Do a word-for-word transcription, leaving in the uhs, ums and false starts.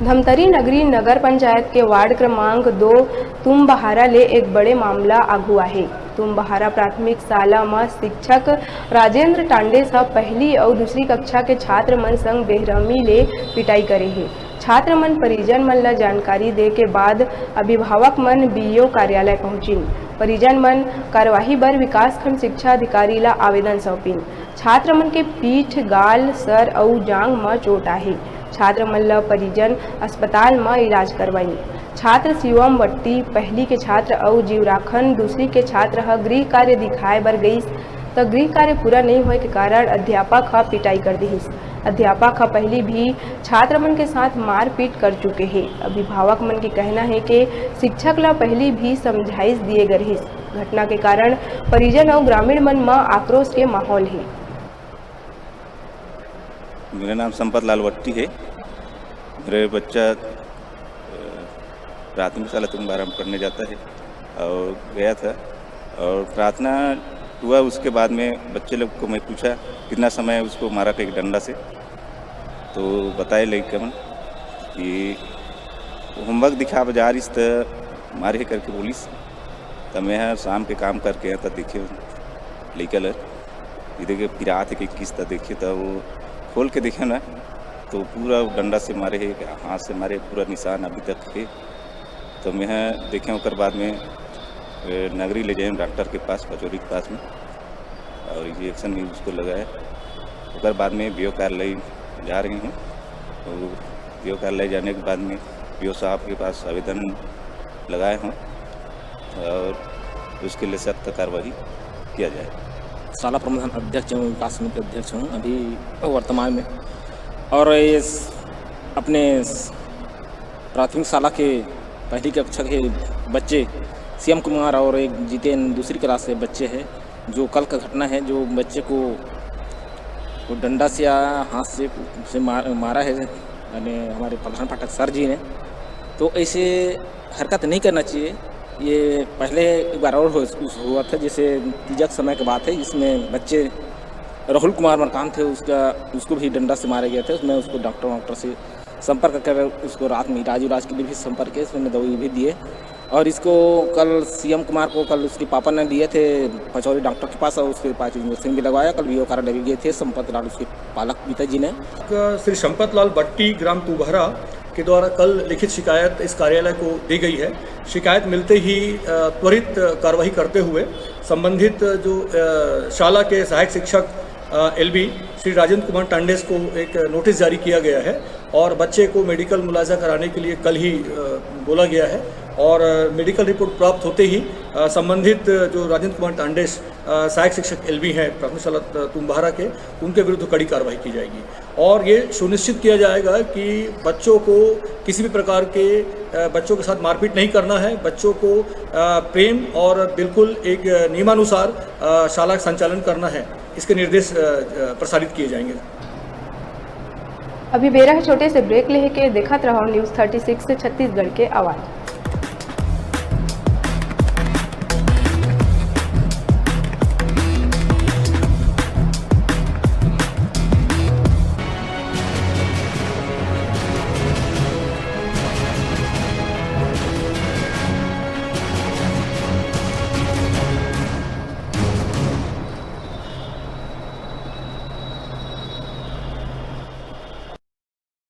धमतरी नगरी नगर पंचायत के वार्ड क्रमांक दो तुमबहारा ले एक बड़े मामला आघू आहे। तुमबहारा प्राथमिक शाला म शिक्षक राजेंद्र टांडेस ह पहली अउ दूसरी कक्षा के छात्र मन संग बेरहमी ले पिटाई करे हे। छात्र मन परिजन मन ल जानकारी दे के बाद अभिभावक मन बीईओ कार्यालय पहुंचिन। परिजन मन कार्यवाही बर विकासखंड शिक्षा अधिकारी ल आवेदन सौंपिन। छात्र मन के पीठ, गाल, सर अउ जांग म चोट आहे। छात्र मन ल परिजन अस्पताल म इलाज करवाइन। छात्र शिवम वट्टी पहली के छात्र अउ जीवराखन दूसरी के छात्र ह गृह कार्य दिखाए बर गईस, त गृह कार्य पूरा नइ होए के कारण अध्यापक ह पिटाई कर दिहिस। अध्यापक ह पहली भी छात्र मन के साथ मारपीट कर चुके हे। अभिभावक मन के कहना हे के शिक्षक ल पहली भी समझाइश दिए गे रहिस। घटना के कारण परिजन अउ ग्रामीण मन म आक्रोश के माहौल हे। मेरा नाम संपत लाल वट्टी है। मेरे बच्चा, अ, प्राथमिक शाला तुंगबारा में पढ़ने जाता है और गया था और प्रार्थना हुआ। उसके बाद में बच्चे लोग को मैं पूछा, "कितना समय उसको मारा?" कहीं डंडा से, तो बताए लइका मन कि होमवर्क दिखाब जा रहिस त मारे हे करके बोलिस। त मैं ह शाम के काम करके आया त देखे लइका ल, इधर के पिरात हे कि किस त देखे त वो खोल के देखे ना, तो पूरा डंडा से मारे हे, हाथ से मारे, पूरा निशान अभी तक हे। तो मैं ह देखे, ओकर बाद में, ए, नगरी ले जाए डॉक्टर के पास, पचौरी के पास में, और इंजेक्शन भी उसको लगाए। ओकर बाद में बीओ कार्यालय जा रही हूँ। तो बीओ कार्यालय जाने के बाद में बीओ साहब के पास आवेदन लगाए हूँ और उसके लिए सख्त कार्रवाई किया जाए। शाला प्रबंधन अध्यक्ष हूँ, विकास समिति अध्यक्ष हूँ अभी वर्तमान में। और ये स-, अपने स-, प्राथमिक शाला के पहली कक्षा के बच्चे शिवम कुमार और एक जितेन दूसरी क्लास से बच्चे हैं, जो कल का घटना है, जो बच्चे को वो डंडा से या हाथ से, से मार, मारा है, यानी हमारे प्रधान पाठक सर जी ने। तो ऐसे हरकत नहीं करना चाहिए। ये पहले एक बार और हो, हुआ था, जैसे तीजा के समय की बात है, जिसमें बच्चे राहुल कुमार मरकाम थे, उसका, उसको भी डंडा से मारा गया था। उसमें उसको डॉक्टर, डॉक्टर से संपर्क कर उसको रात में इलाज, इलाज के लिए भी संपर्क किया, उसमें दवाई भी दिए। और इसको कल शिवम कुमार को कल उसके पापा ने लिए थे पचौरी डॉक्टर के पास और उसके पास इंजेक्शन भी लगवाया। कल बीओ कार्यालय भी गए थे संपत लाल, उसके पालक पिताजी ने। श्री संपत लाल बट्टी, ग्राम तुभरा के द्वारा कल लिखित शिकायत इस कार्यालय को दी गई है। शिकायत मिलते ही, अ, त्वरित कार्रवाई करते हुए संबंधित जो, अ, शाला के सहायक शिक्षक, अ, एलबी श्री राजेंद्र कुमार टांडेस को एक नोटिस जारी किया गया है और बच्चे को मेडिकल मुलाजा कराने के लिए कल ही, अ, बोला गया है और, अ, मेडिकल रिपोर्ट प्राप्त होते ही, अ, संबंधित जो राजेंद्र कुमार टांडेस, अ, सहायक शिक्षक एलबी हैं प्राथमिक शाला, अ, तुम्बाहरा के, उनके विरुद्ध कड़ी कार्रवाई की जाएगी और ये सुनिश्चित किया जाएगा कि बच्चों को किसी भी प्रकार के, अ, बच्चों के साथ मारपीट नहीं करना है। बच्चों को, अ, प्रेम और बिल्कुल एक नियमानुसार, अ, शाला का संचालन करना है, इसके निर्देश, अ, अ, प्रसारित किए जाएंगे। अभी बेरा है छोटे से ब्रेक लेहे के, देखत रहो न्यूज़ थर्टी सिक्स छत्तीसगढ़ के आवाज़।